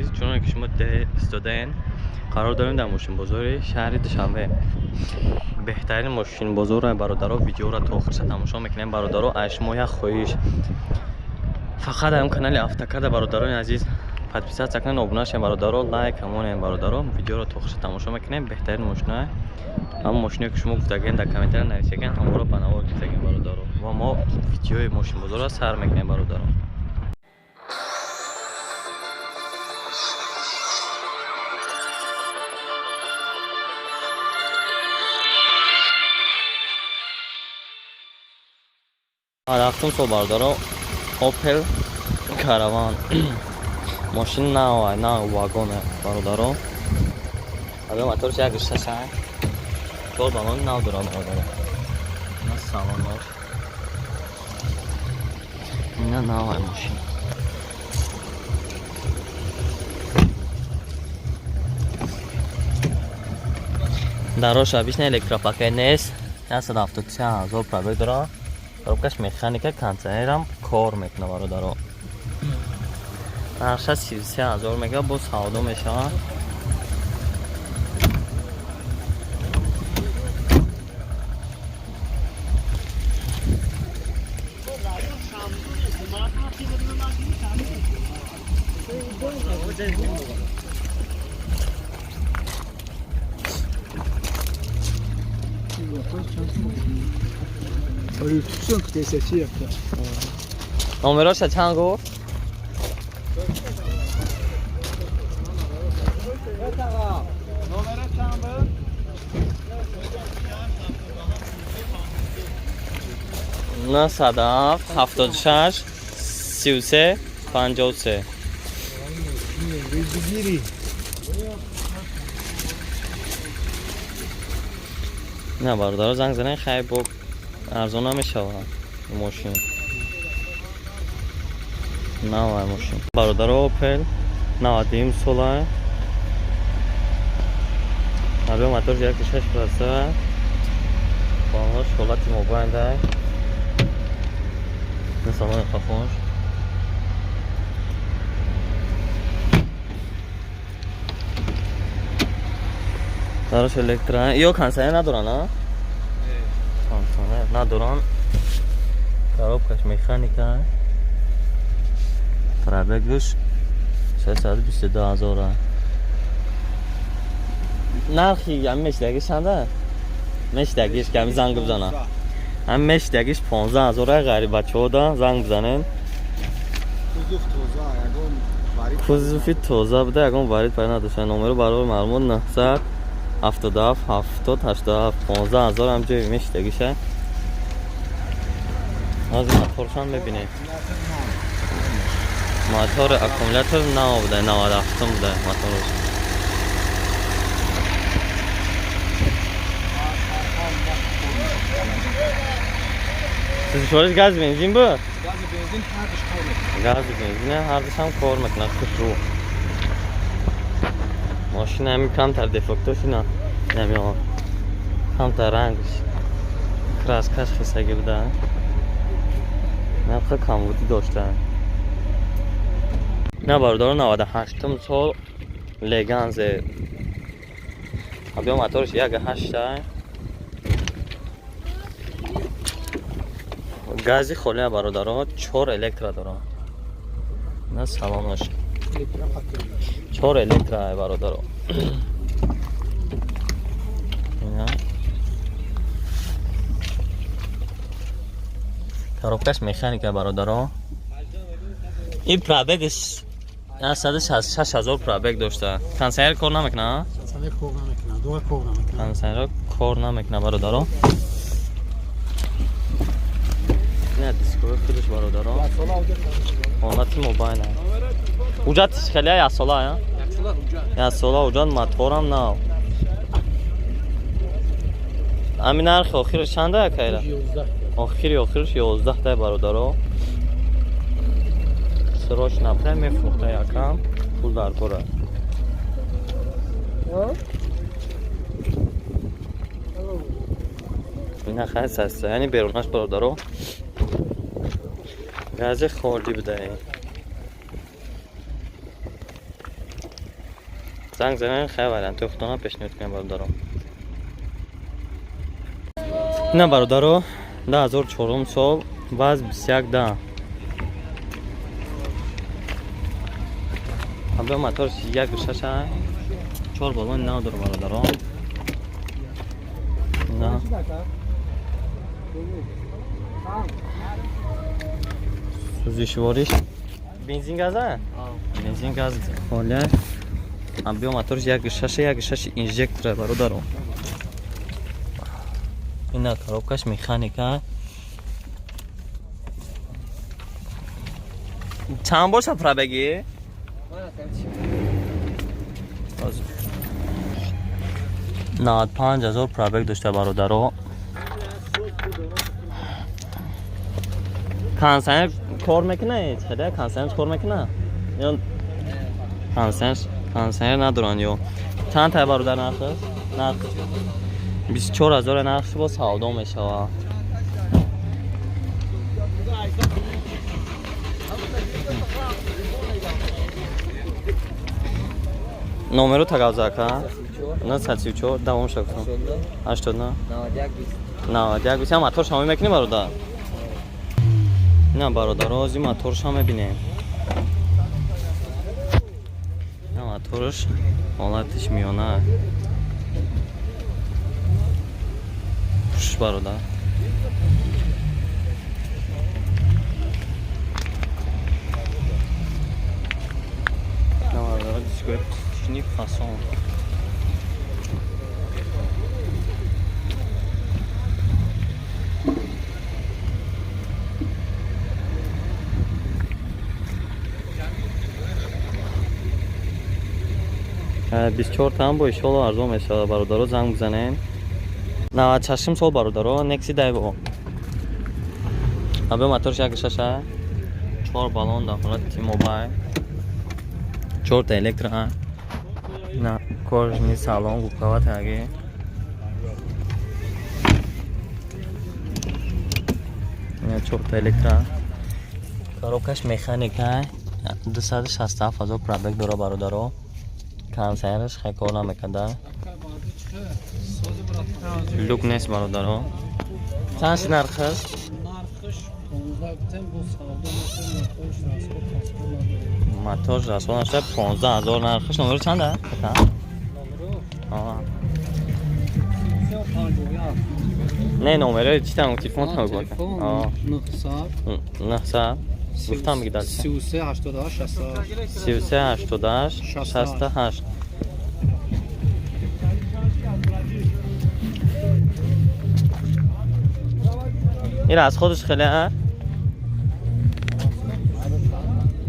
Азиз, чуноне ки шумо истодаен, қарор дорем дар мошинбозори шаҳри Душанбе. Беҳтарин мошинбозорро, бародаро, видеоро то охирша тамошо мекунем. Бародаро, аз шумо як хоҳиш: фақат ам канали Автокарда, бародарони азиз, подписаться кунед, обуна шавед, бародаро, лайк ҳамонем. Бародаро, видеоро то охирша тамошо мекунем. Беҳтарин мошина, ҳамон мошине ки шумо гуфтагем, дар комментария нависагем, ҳамонро ба навор гирифтагем, бародаро, ва мо видеои мошинбозорро сар мекунем, бародаро. Рафтум сол, бародаро, Опел Караван, мошин нав, нав вагоне, бародаро. Абе моторш як шаша, чор баллони нав дорад, бародаро. На салонош ина навай мошин. Дарош обычно электропакет нест. 173 000 пробег дорад. Коробкаш механика, кондиционерам кор мекунад, бародаро. Нархша 33 000 мега, боз савдо мешавад. Номероша чанд гуфт? Номера чанд буд? 907 76 33 53. Бигири. На, бародаро, занг занен, хай, бо арзон намешавад мошин. Навай мошин, бародаро, Опел 93 сола, абе мотор 1,6 проста, балош ҳолати мобайндай, салони қафош. Дарош электро ё кондиционер надоран, а? Кондиционер надоран. Коробкаш механика. Пробегш 622 ҳазора. Нархи ҳами мешидагиш чанда? Мешидагиш ки ҳами занг бизана. Ҳами мешидагиш 15 ҳазора, ғарибачаҳода занг бизанен. Кузов тоза, ягон варид. Кузови тоза буда, ягон варид пайда надошта. Номеро барои маълумот 977 70 87. 15 ҳазор ҳам ҷои мешидагиша. Ҳозир моторшон мебинем. Мотори аккумулятор нав буда, 97 буда моторш. Сӯзишвориш газ, бензин буд? Гази, бензин ҳардуш кор мекунад. Гази, бензин ҳардушам кор мекунад хушрӯ. Мошина ҳами камтар дефектош ина намеон. Камтар рангш, краскаш хисагӣ буда. Нарха камбудӣ дошта. На, бародаро, 98 сол Леганзе. Абё моторш 1,8, гази холия, бародаро, чор электро дорад. На салонош. Чор электро, бародаро. Ина. Коробкаш механика, бародаро. Ин пробегш 166 ҳазор пробег дошта. Кондиционер кор намекунад? Кондиционер кор намекунад, дуга кор намекунад. Кондиционер кор намекунад, бародаро. Ина дискови худаш, бародаро. Ҳолати мобайна. Ҳуҷҷатиш хеле яксола, я? Яксола ҳуҷҷат. Яксола ҳуҷҷат, моторам нав. Ҳамин нархи охираш чанда, якайра? 11. Охири охираш 11 тай, бародаро. Срочно набуда, мефурӯхта, якам пул дар кора. Ина хай саста, яъне берунаш, бародаро, гази холӣ буда. Занг занен, хай вариантҳои худтона пешниҳод кунем бародаро. Ина бародаро, 2004 сол, ваз 21 да. Абе мотор 1.6, 4 баллон нав дор бародаро. На. Сӯзишвориш бензин газа? Бензин газ холя. Абе мотор 1.6, 1.6 инжектор бародаро. Ина коробкаш механика. Чанд боша пробеги? 95,000 пробег дошта бародаро. Кондиционер кор мекунад? Хеле кондиционер кор мекунад? Ё кондиционер надоранд ё. Чанд та бародар нарх аст? Нарх 24,000 нарх бо савдо мешавад. Номеру тагавзака? 934 давом шуд. 89 91 20. Мотор шама мекунӣ бародар? На бародаро, ози моторша мебинем. На моторш ҳолатиш миёна. Пуш бародар. На бародаро, дискои пустични фасон. Бисту чор таам бо иншоалло арзон мешавад бародаро, занг бизанем. 96 сол бародаро, Некси Дайво. Абе моторш 1.6, 4 баллон дар ҳолати T-Mobile, 4 та электро, на кожни салон губкава таги. На 4 та электро. Коробкаш механика, 267,000 пробег дора бародаро. Кондиционераш хай кор намекарда. Люк нест бародаро. Чанд ши нарх аст? Нархш 15 бо савдо мешавад, моторш расход тасвир надорад. Мотор расход нашуда 15,000 нархш. Номеру чанд аст? Номеру? Аа. 351. Не, номеро чи там телефон там гуфт. Телефон Аа. 900 900 гуфтам бигдал. 33 88 68. 33 88 68. Ин аз худаш хеле а?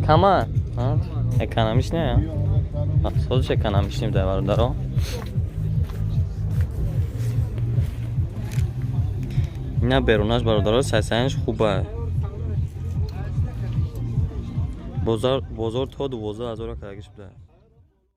Кама? Экономиш не? Аз худаш экономиш ним дай бародаро. Ина берунаш бародаро сасанш хуба. Бозор то 12,000 кардагиш буда.